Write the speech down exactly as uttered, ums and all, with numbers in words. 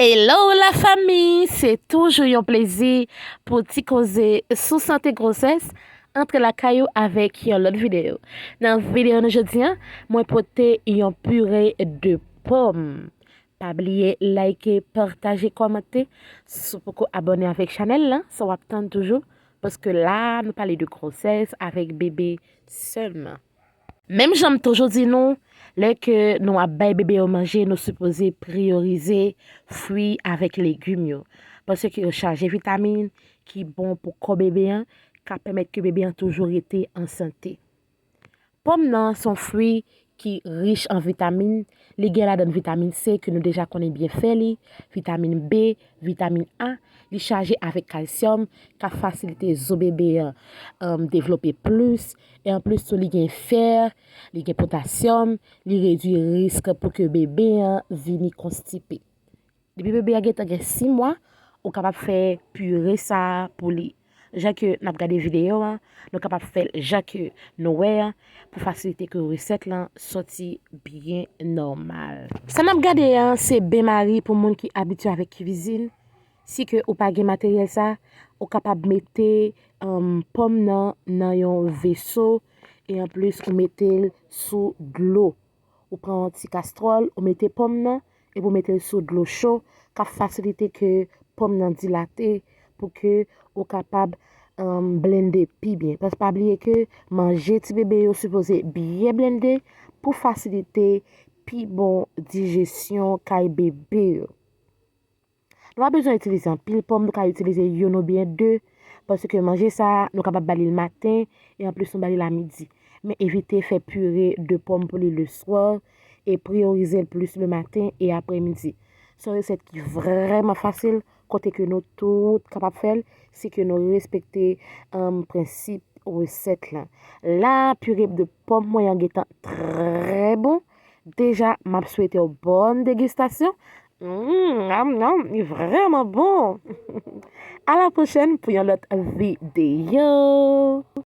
Hello la fanmi, se toujou yon plezi pou ti koze sou sante gwosès, antre lakay ou avèk yon lòt videyo. Nan videyo nou jodi a, mwen pote yon pire de pòm. Pa bliye like, pataje, kòmante. Si w poko abòne avèk chanèl lan, sa w ap tann toujou, paske la nou pale de gwosès avèk bebe sèlman. Menm jan m toujou di nou, lè ke nou ap bay bebe yo manje, nou sipoze priyorize fwi avèk legim yo, paske yo chaje vitamin ki bon pou kò bebe an, ka pèmèt ke bebe an toujou rete an sante. Pòm nan se yon fwi ki rich an vitamin, li gen ladan vitamin C ke nou deja konnen byenfè li, vitamin B, vitamin A, li chaje avèk kalsyòm, ka fasilite zo bebe an um, devlope plis, e anplis tou li gen fè, li gen potasyòm, li redui risk pou ke bebe an vini konstipe. Depi bebe an gentan gen sis mwa, ou kapab fè pire sa a pou li. Jan ke n ap gade videyo an, nou kapab fè l jan ke nou wè an, pou fasilite ke resèt lan sòti byen nòmal. Sa n ap gade an, se benmari pou moun ki abitye avèk kwizin. Si ke ou pa gen materyèl sa, ou kapab mete um, pòm nan nan yon veso, e anplis ou mete l sou dlo. Ou pran yon ti kastwòl, ou mete pòm nan, epi ou mete l sou dlo cho, k ap fasilite ke pòm nan dilate, pou ke ou kapab um, blende pi byen. Paske pa bliye ke manje ti bebe yo sipoze byen blende pou fasilite pi bon dijesyon kay bebe yo. Nou pa bezwen itilize anpil pòm, nou ka itilize youn oubyen de, paske manje sa a, nou kapab ba li l maten, e anplis nou ba li l a midi. Men evite fè pire de pòm pou li leswa, e priyorize l plis lematen e apremidi. Se yon resèt ki vrèman fasil, kote ke nou tout kapab fè l, si ke nou respekte um, prensip resèt lan. La, pire de pòm mwen an gentan trè bon. Deja, m ap swete w bòn degistasyon. Mm, am, am, li vrèman bon. A la pwochèn pou yon lòt videyo.